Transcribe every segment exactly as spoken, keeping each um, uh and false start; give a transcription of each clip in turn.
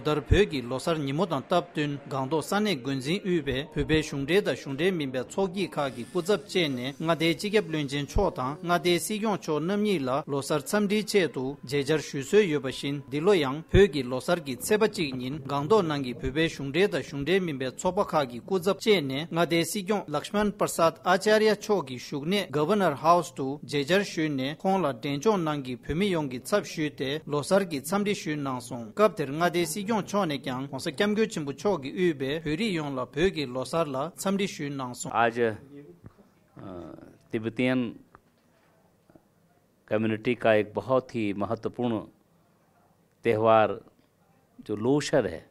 ལོ་ལྟར་བོད་ཀྱི་ལོ་གསར་ཉིན་མོ་དང་སྟབས་བསྟུན་སྒང་ཏོག་ས་གནས་འགོ་འཛིན་དབུས་པའི་བོད་པའི་གཞུང་འབྲེལ་དང་གཞུང་འབྲེལ་མིན་པའི་ཚོགས་སྐྱིད་ཁག་གི་སྐུ་ཚབ་བཅས་ནས་མངའ་སྡེའི་སྤྱི་ཁྱབ་བློན་ཆེན་མཆོག་དང་མངའ་སྡེའི་སྲིད་སྐྱོང་མཆོག་རྣམ་གཉིས་ལ་ལོ་གསར་འཚམས་འདྲིའི་ཆེད་དུ་མཇལ་བཅར་ཞུ་སྲོལ་ཡོད་པ་བཞིན། འདི་ལོ་ཡང་བོད་ཀྱི་ལོ་གསར་གྱི་ཚེས་པ་གཅིག་ཉིན་སྒང་ཏོག་ནང་གི་བོད་པའི་གཞུང་འབྲེལ་དང་གཞུང་འབྲེལ་མིན་པའི་ཚོགས་པ་ཁག་གི་སྐུ་ཚབ་བཅས་ནས་མངའ་སྡེའི་སྲིད་སྐྱོང་ལཀྵྨན་པྲ་སཱད་ཨཱ་ཅཱརྱ་མཆོག་གི་བཞུགས་གནས་Governor House དུ་མཇལ་བཅར་ཞུས་ནས་ཁོང་ལ་འབྲས་ལྗོངས་ནང་གི་བོད་མི་ཡོངས་ཀྱི་ཚབ་ཞུས་ཏེ་ལོ་གསར་གྱི་འཚམས་འདྲི་ཞུས་གནང་སོང་། སྐབས་དེར་མངའ་སྡེའི་སྲིད་སྐྱོང་མཆོག་ནས་ཀྱང་༸གོང་ས་༸སྐྱབས་མགོན་ཆེན་པོ་མཆོག་གིས་དབུས་པའི་བོད་རིགས་ཡོངས་ལ་བོད་ཀྱི་ལོ་གསར་ལ་འཚམས་འདྲི་ཞུས་གནང་སོང་། आज अ, Tibetan community का एक बहुत ही महत्वपूर्ण त्यौहार जो लोशर है।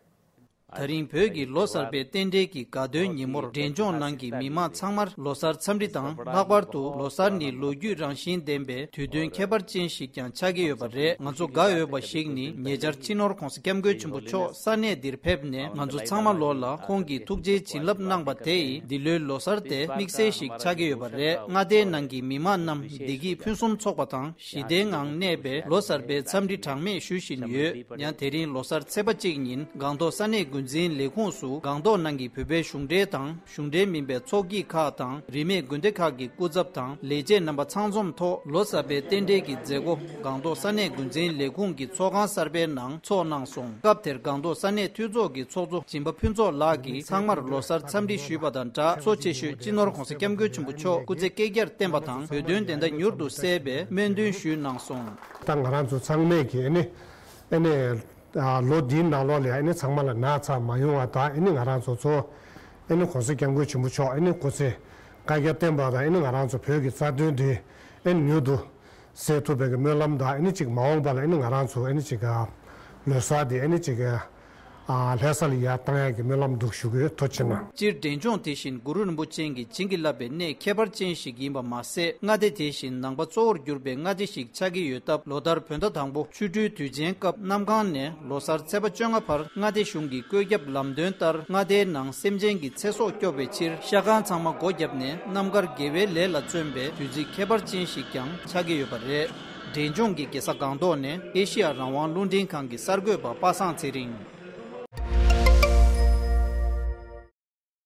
ད་རིང་བོད་ཀྱི་ལོ་གསར་པའི་རྟེན་འབྲེལ་གྱི་དགའ་སྟོན་ཉིན་མོར་འབྲས་ལྗོངས་ནང་གི་མི་མང་ཚང་མར་ལོ་གསར་འཚམས་འདྲི་དང་། ལྷག་པར་དུ་ལོ་གསར་ནི་ལོ་རྒྱུས་རང་བཞིན་ལྡན་པའི་དུས་སྟོན་ཁྱད་པར་ཅན་ཞིག་ཀྱང་ཆགས་ཀྱི་ཡོད་པ་རེད། ང་ཚོ་དགའ་འོས་པ་ཞིག་ནི་ཉེ་ཆར་སྤྱི་ནོར་༸གོང་ས་༸སྐྱབས་མགོན་ཆེན་པོ་མཆོག་ས་གནས་འདིར་ཕེབས་ནས་ང་ཚོ་ཚང་མ་ལོ་ལ་ཁོང་གི་ཐུགས་རྗེའི་བྱིན་རླབས་གནང་པ་དེ་ཡིས་འདི་ལོའི་ལོ་གསར་དེ་དམིགས་བསལ་ཞིག་ཆགས་ཀྱི་ཡོད་པ་རེད། མངའ་སྡེའི་ནང་གི་མི་མང་རྣམས་བདེ་སྐྱིད་ཕུན་སུམ་ཚོགས་པ་དང་། ཞི་བདེའི་ངང་གནས་པའི་ལོ་གསར་པའི་འཚམས་འདྲི་གྲངས་མེད་ཞུ་བཞིན་ཡོད། ཡང་དེ་རིང་ལོ་གསར་ཚེས་པ་གཅིག་ཉིན་སྒང་ཏོག་ས་གནས་འགོ་འཛིན་ལས་ཁུངས་སུ་སྒང་ཏོག་ནང་གི་བོད་པའི་གཞུང་འབྲེལ་དང་གཞུང་འབྲེལ་མིན་པའི་ཚོགས་སྐྱིད་ཁག་དང་རིས་མེད་དགོན་སྡེ་ཁག་གི་སྐུ་ཚབ་དང་ལས་བྱེད་རྣམ་པ་ཚང་འཛོམས་ཐོག་ལོ་གསར་པའི་རྟེན་འབྲེལ་གྱི་མཛད་སྒོ་སྒང་ཏོག་ས་གནས་འགོ་འཛིན་ལས་ཁུངས་ཀྱི་ཚོགས་ཁང་གསར་པའི་ནང་ཚོགས་གནང་སོང་། སྐབས་དེར་སྒང་ཏོག་ས་གནས་འཐུས་ཚོགས་ཀྱི་ཚོགས་གཙོ་སྦྱིན་པ་ཕུན་ཚོགས་ལགས་ཀྱིས་ཚང་མར་ལོ་གསར་འཚམས་འདྲི་ཞུས་པ་དང་སྦྲགས། གཙོ་ཆེ་ཤོས་སྤྱི་ནོར་༸གོང་ས་༸སྐྱབས་མགོན་ཆེན་པོ་མཆོག་སྐུ་ཚེ་བསྐལ་བརྒྱར་བརྟན་པ་དང་བོད་དོན་བདེན་མཐའ་མྱུར་དུ་གསལ་བའི་སྨོན་འདུན་ཞུས་གནང་སོང་། ད་ང་རང་ཚོ་ཚང་མས་ཀྱི་ཨ་ནི་ཨ་ནི་ལོ་འདིའི་ནང་ལོགས་ལ་ཨ་ནི་ཚང་མ་ལ་ན་ཚ་མ་ཡོང་བ་དང་། ཨ་ནི་ང་རང་ཚོ་ཚོ་ཨ་ནི་༸གོང་ས་༸སྐྱབས་མགོན་ཆེན་པོ་མཆོག་ཨ་ནི་སྐུ་ཚེ་བསྐལ་བརྒྱར་བརྟན་པ་དང་། ཨ་ནི་ང་རང་ཚོ་བོད་ཀྱི་རྩ་དོན་འདི་ཨ་ནི་མྱུར་དུ་སེལ་ཐུབ་པའི་གི་སྨོན་ལམ་དང་། ཨ་ནི་ཅིག་མ་འོངས་པ་ལ་ཨ་ནི་ང་རང་ཚོ་ཨ་ནི་ཅིག་ལོ་གསར་འདི་ཨ་ནི་ཅིག་ལྷ་ས་ལ་ཡར་བཏང་ཡག་གི་སྨོན་ལམ་འདུག་ཞུ་གི་ཡོད། ཐུགས་རྗེ་གནང་། སྤྱིར་འབྲས་ལྗོངས་དེ་བཞིན་གུ་རུ་རིན་པོ་ཆེ་གི་བྱིན་གྱིས་བརླབས་པའི་གནས་ཁྱད་པར་ཅན་ཞིག་ཡིན་པ་མ་ཟད། མངའ་སྡེ་དེ་བཞིན་ནང་པ་གཙོ་བོར་གྱུར་པའི་མངའ་སྡེ་ཞིག་ཆགས་ཀྱི་ཡོད་སྟབས། ལོ་ལྟར་བོད་ཟླ་དང་པོ་ཆོ་འཕྲུལ་དུས་ཆེན་སྐབས་གནམ་གང་ནས་ལོ་གསར་ཚེས་པ་བཅོ་ལྔ་བར་མངའ་སྡེ་གཞུང་གི་བཀོད་ཁྱབ་ལམ་སྟོན་ལྟར་མངའ་སྡེའི་ནང་སེམས་ཅན་གྱི་ཚེ་སྲོག་སྐྱོབ་པའི་ཕྱིར་ཤ་ཁང་ཚང་མ་སྒོ་བརྒྱབ་ནས་རྣམ་དཀར་དགེ་བའི་ལས་ལ་བརྩོན་པའི་དུས་ཚིགས་ཁྱད་པར་ཅན་ཞིག་ཀྱང་ཆགས་ཀྱི་ཡོད་པ་རེད། འབྲས་ལྗོངས་ཀྱི་རྒྱལ་ས་སྒང་ཏོག་ནས་ཨེ་ཤི་ཡ་རང་དབང་རླུང་འཕྲིན་ཁང་གི་གསར་འགོད་པ་པ་སངས་ཚེ་རིང་།